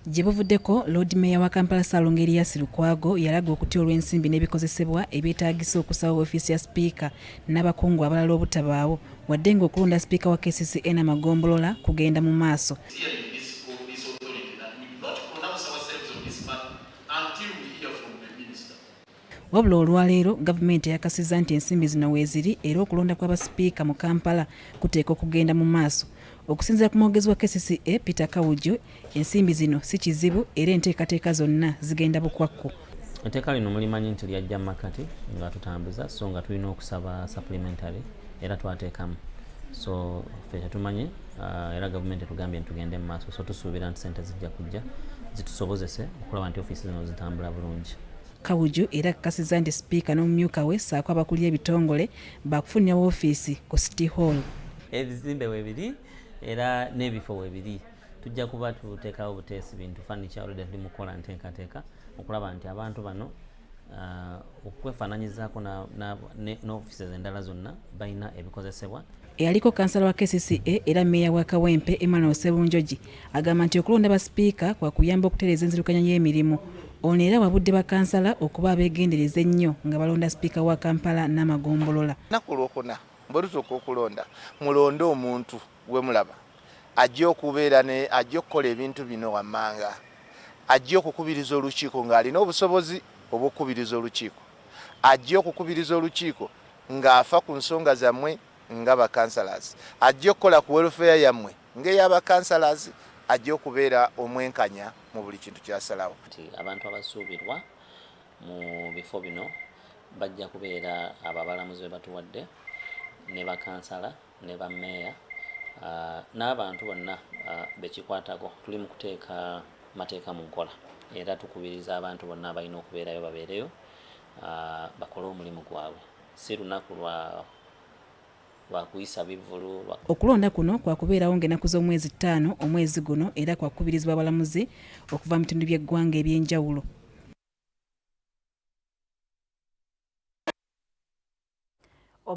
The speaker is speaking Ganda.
Gye buvuddeko, Loodi Meeya wa Kampala Ssaalongo Erias Lukwago yalaga okutya olw'ensimbi n'ebikozesebwa ebyetaagisa okusaawo ofiisi ya sipiika n'abakungu abalala obutabaawo wadde ng'okulonda sipiika wa kcca n'amagombolola kugenda mu maaso. Wabula olwaleero gavumenti eyakasizza nti ensimbi zino weeziri era okulonda kwa basipiika mu Kampala kuteekwa okugenda mu maaso. Okusinziira ku mwogezi wa KCCA Peter Kawuju, ensimbi zino si kizibu era enteekateeka zonna zigenda bukwakku. Etteeka lino mulimanyi nti lyajja makkati nga tutambuza, so nga tulina okusaba supplementary era twateekamu, so ffe tetumanyi era gavumenti etugambye nti tugende mu maaso, so tusuubira nti sente zijja kujja zitusobozese okulaba nti ofiisi zino zitambula bulungi. Kawuju era akakasizza nti sipiika n'omumyuka we ssaako abakulira ebitongole baakufunira woofiisi ku City Hall. Ebizimbe webiri era n'ebifo webiri, tujja kuba tuteekawo buteesi bintu furniture, already tuli mu kukola nteekateeka okulaba nti abantu bano okwefaananyizaako n'offices endala zonna balina ebikozesebwa. Eyaliko kansala wa KCCA era meeya wa Kawempe Emmanuel Sserunjogi agamba nti okulonda basipiika kwakuyamba okutereeza enzirukanya y'emirimu. Ono era awabudde bakansala okuba abeegendereza ennyo nga balonda sipiika wa Kampala n'amagombolola. Lunaku olwokuna bwe lutuuka okulonda, mulonde omuntu gwe mulaba ajja okubeera ne ajja okukola ebintu bino wammanga. Ajja okukubiriza olukiiko ng'alina obusobozi obw'okukubiriza olukiiko. Ajja okukubiriza olukiiko ng'afa ku nsonga zammwe nga ba councillors. Ajja okukola ku welfare yammwe ng'ey'aba councillors. Ajja okubeera omwenkanya mu buli kintu ky'asalawo. Nti abantu abasuubirwa mu bifo bino bajja kubeera abo abalamuzi be batuwadde ne bakansala ne bammeeya n'abantu bonna bekikwatako. Tuli mu kuteeka mateeka mu nkola era tukubiriza abantu bonna abalina okubeerayo babeereyo bakole omulimu gwabwe. Si lunaku lwa lwakuyisa bivvulu. Okulonda kuno kwakubeerawo ng'ennaku z'omwezi 5 omwezi guno era kwakukubirizibwa abalamuzi okuva mu bitundu by'eggwanga eby'enjawulo.